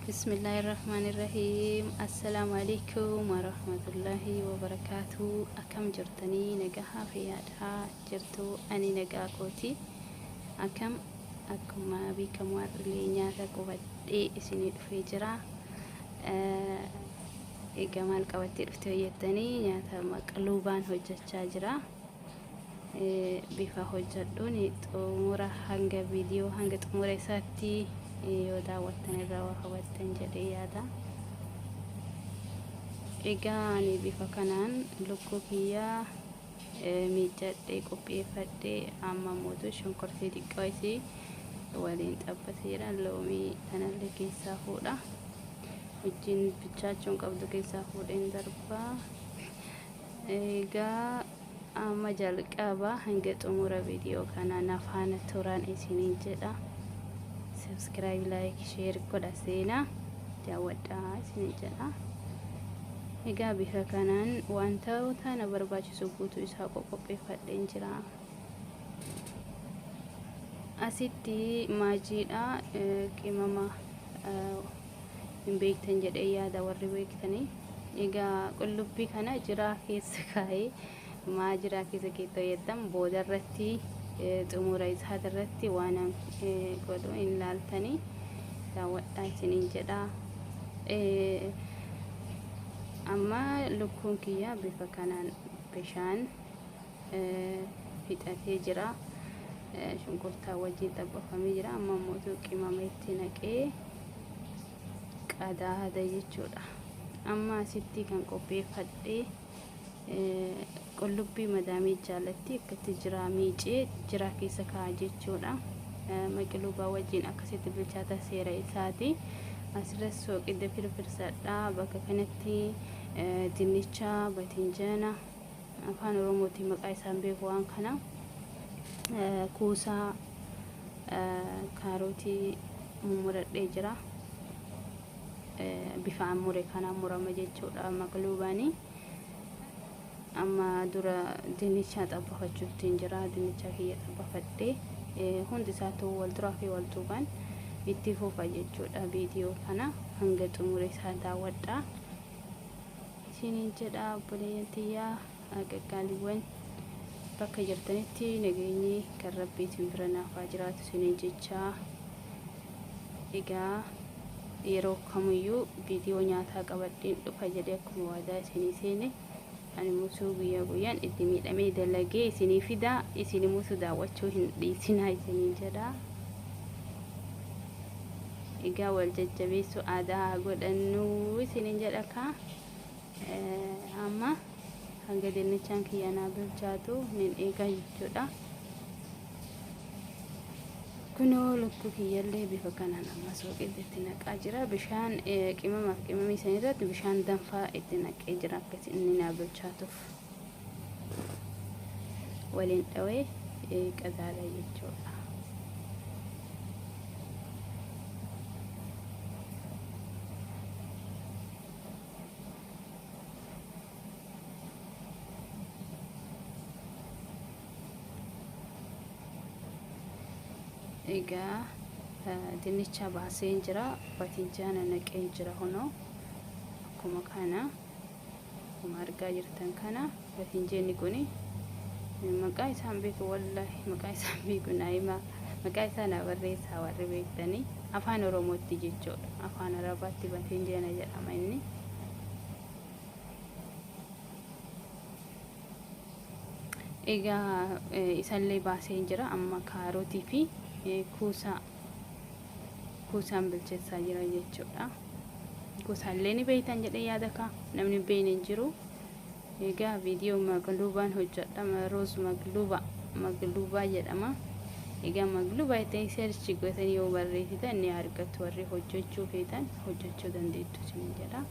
Bismillahirrahmanirrahiim. Assalaamu alaikum warahmatullahi wabarakaatu. Akkam jirtanii? Nagahaa fayyaadhaa jirtu? Ani nagaa kooti. Akkam, akkuma beekamu har'illee nyaata qubadhee isinii dhufee jira. Egaa maal qabattee dhufte jettanii, nyaata maqluubaan hojjechaa jira. Bifa hojjedhuun xumura hanga viidiyoo hanga xumura isaatti yoo daawwattan irraa waa hubattan jedhee yaada. Egaa ani bifa kanaan lukkuu kiyyaa miiccadhee qopheeffadhee, amma mootu shunkurtii xiqqoo isii waliin xabbaseera. Loomii kanallee keessaa fuudha. Wajjin bilchaachuun qabdu keessaa fuudheen darbaa. Egaa amma jalqaba hanga xumura viidiyoo kanaa na faana turan isiniin jedha. Subscribe, like, share godha, seenaa daawwadhaa isiniin jedha. Egaa bifa kanaan wantoota na barbaachisu guutuu isaa qopheeffadheen jira. Asitti maajiidha, qimama hin beektan jedhee yaada warri beektanii. Egaa qullubbii kana jiraa keessa kaa'ee, maa jiraa keessa keettoo jettan, booda irratti xumura isaati irratti waan godhu hin laaltanii daawwadhaa isiniin jedha. Amma lukkuun kiyya bifa kanaan bishaan fixatee jira. Shunkurtaa wajjin xabbafamee jira. Amma immoo qimama itti naqee qadaada jechuudha. Amma asitti kan qopheeffadhee qullubbii madaamii jaalatti akkatti jiraa miicee jiraa keessa kaa'a jechuudha. Maqluubaa wajjin akkasitti bilchaata seera isaati. Asirratti sooqidda firfirsadha. Bakka kanatti dinnicha, batinjana, afaan Oromootiin maqaa isaan beeku waan kana. Kuusaa kaarotii mummuradhee jira. Bifaan mure kanaan murama jechuudha maqluubaanii. Amma dura dinnicha xabbafachuutti jira. Dinnicha kiyya xabbafadhee hundi isaatu wal duraa fi wal duubaan itti fufa jechuudha. Viidiyoo kana hanga xumura isaa daawwadhaa isiniin jedha. Obboleeyyan tiyyaa qaqqaaliiwwan, bakka jirtanitti nageenyi kan rabbiitiin bira naaf haa jiraatu isiniin jechaa. Egaa yeroo kamiyyuu viidiyoo nyaataa qabadheen dhufa jedhee akkuma waadaa isinii seene, ani musuu guyyaa guyyaan itti miidhamee dalagee isinii fidaa, isin musuu daawwachuu hin dhiisinaa isiniin jedha. Egaa wal jajjabeessuu aadaa haa godhannu isiniin jedha kaa. Amma hanga dinnichaan kiyya naa bilchaatu nin eegaa jechuudha. Kunoo lukkuu kiyyallee bifa kanaan amma sooqidda itti naqaa jira. Bishaan qimamaaf qimamii san irratti bishaan danfaa itti naqee jira, akkas inni naa bilchaatuuf. Waliin dhawee qadaada jechuudha. Egaa dinnicha baaseen jira, batinjaana naqeen jira. Kunoo akkuma kana, akkuma argaa jirtan kana, batinjeenni kuni maqaa isaan beeku, wallahi maqaa isaan beeku, naa himaa, maqaa isaa naa barreessaa warri beektanii, afaan Oromootti jechuudha. Afaan Arabaatti batinjeena jedhama inni. Egaa isallee baasee jira. Amma kaarotii fi kuusaa kuusaan bilcheessaa jira jechuudha. Kuusaallee ni beektan jedhee yaada kaa, namni hin beekne hin jiru. Egaa viidiyoo maqluubaan hojjedha. Ruuz maqluuba, maqluubaa jedhama. Egaa maqluubaa jettanii search gootanii yoo barreessitan ni argattu, warri hojjechuu feetan hojjechuu dandeettu isin jedha.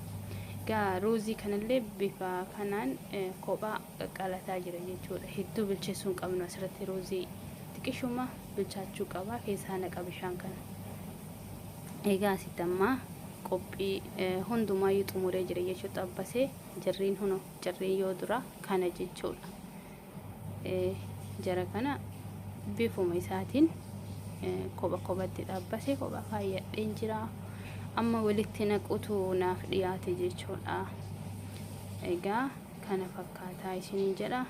Egaa ruuzii kanallee bifa kanaan kophaa qaqqalataa jira jechuudha. Hedduu bilcheessuu hin qabnu asirratti, ruuzii xiqishuma bilchaachuu qaba, keessaa naqa bishaan kana. Egaa asitti amma qophii hundumaayyuu xumuree jira jechuudha. Xabbasee jarriin huno jarriin yoo dura kana jechuudha. Jara kana bifuma isaatiin kopha kophatti xabbasee kopha kaayyadheen jira. Amma walitti naqutu naaf dhiyaate jechuudha. Egaa kana fakkaataa isiniin jedha.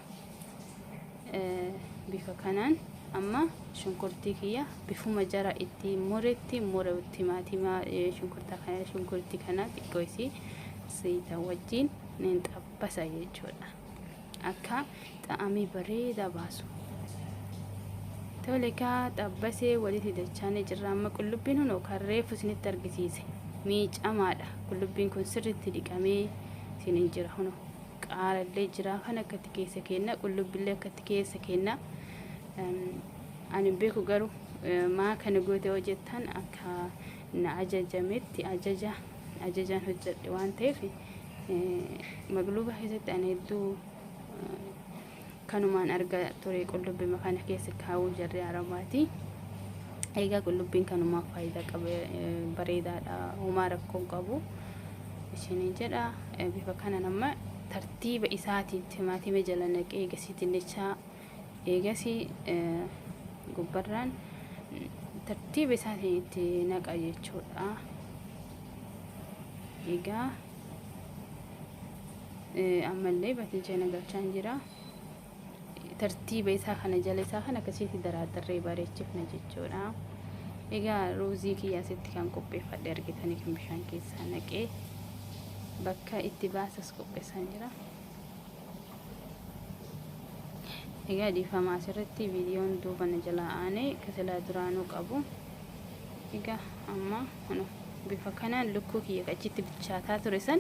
Bifa kanaan amma shunkurtii kiyya bifuma jara itti muretti mure timaatima shunkurtaa kana shunkurtii kana xiqqoo isii zayita wajjin nin xabbasa jechuudha. Akka xa'amii bareedaa baasu. Tole kaa xabbasee walitti dachaanee jirra. Amma qullubbiin hunoo kan reefu isinitti argisiise miicamaadha. Qullubbiin kun sirriitti dhiqamee isiniin jira hunoo. Qaarallee jira kan akkatti keessa kenna, qullubbillee akkatti keessa kenna. Ani beeku garuu maa kana goote hoo jettan akka na ajajametti ajajaan hojjedhe waan ta'eef magluuba keessatti ani hedduu kanumaan argaa ture qullubbii kana keessa kaa'uu jarri Arabaati. Egaa qullubbiin kanumaaf faayidaa qaba, bareedaadha, homaa rakkoo hin qabu isiniin jedha. Bifa kanaan amma tartiiba isaatiin timaatima jala naqee eegasii dinnichaa eegasii gubbarraan tartiiba isaatiin itti naqa jechuudha. Egaa ammallee batinjana galchaan jira. Tartiiba isaa kana jala isaa kana akkasitti daraaddarree bareechifna jechuudha. Egaa ruuzii kiyya asitti kan qopheeffadhe argitanii kan bishaan keessaa naqee bakka itti baasas qopheessan jira. Egaa dhiifama asirratti viidiyoon duuba na jalaa aanee kasilaa duraanuu qabu. Egaa amma bifa kanaan lukkuu kiyya achitti bilchaataa ture san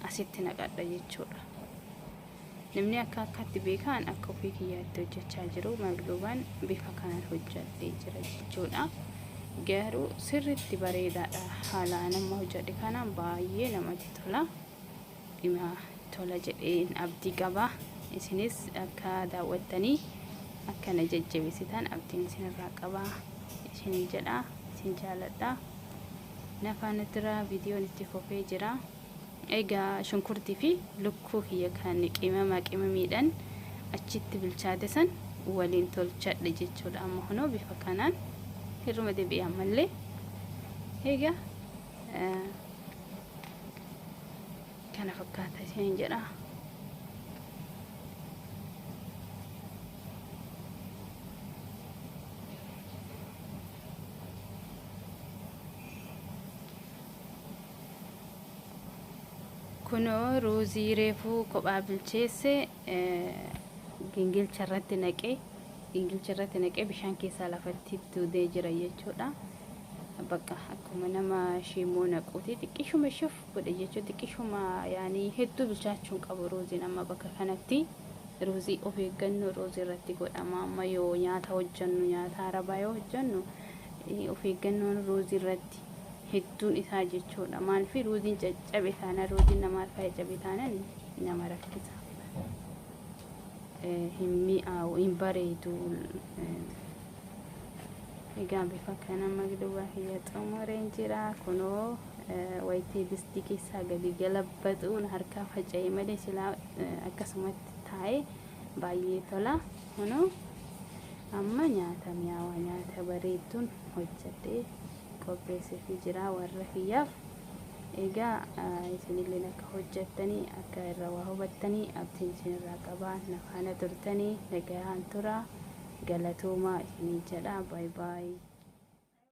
asitti naqadha jechuudha. Namni akka akkatti beekan akka ofii kiyyaatti hojjechaa jiru magluubaan bifa kanaan hojjedhee jira jechuudha. Garuu sirriitti bareedaadha. Haalaan amma hojjedhe kanaan baay'ee namatti tola. Dhima tola jedheen abdii qaba. Isinis akka daawwattanii akka na jajjabeessitan abdiin isinirraa qaba. Isinin jedha, isin jaaladha. Na faana tura, viidiyoon itti fufee jira. Egaa shunkurtii fi lukkuu kiyya kan qimama qimamiidhaan achitti bilchaate san waliin tolchadhe jechuudha. Amma kunoo bifa kanaan hirruma deebi'ee ammallee egaa kana fakkaata isiniin jedha. Kunoo ruuzii reefuu kophaa bilcheesse gingilcha irratti naqee bishaan keessaa lafatti duudee jira jechuudha. Bakka akkuma nama shiimoo naquuti xiqqishuma shuf godhe jechuudha. Xiqqishuma yaanii hedduu bilchaachuu hin qabu ruuziin. Amma bakka kanatti ruuzii of eeggannoo ruuzii irratti godhama. Amma yoo nyaata hojjennu, nyaata arabaa yoo hojjennu, of eeggannoon ruuzii irratti hedduun isaa jechuudha. Maaliif ruuziin caccabe taanaan, ruuziin nama harkaa caccabe taanaan nama rakkisa. Hin mi'aawu, hin bareedu. Egaa bifa kana magluubaa kiyya xumureen jira. Kunoo wayitii distii keessaa gadi galabbatuun harkaa faca'e malee silaa akkasumatti taa'ee baay'ee tola. Kunoo amma nyaata mi'aawaa nyaata bareedduun hojjedhee qopheesseefii jira warra kiyyaaf. Egaa isinillee akka hojjettanii akka irra waa hubattanii abdiin isinirraa qaba. Na faana turtanii nagayaan tura. Galatoomaa isiniin jedha. Baay baay.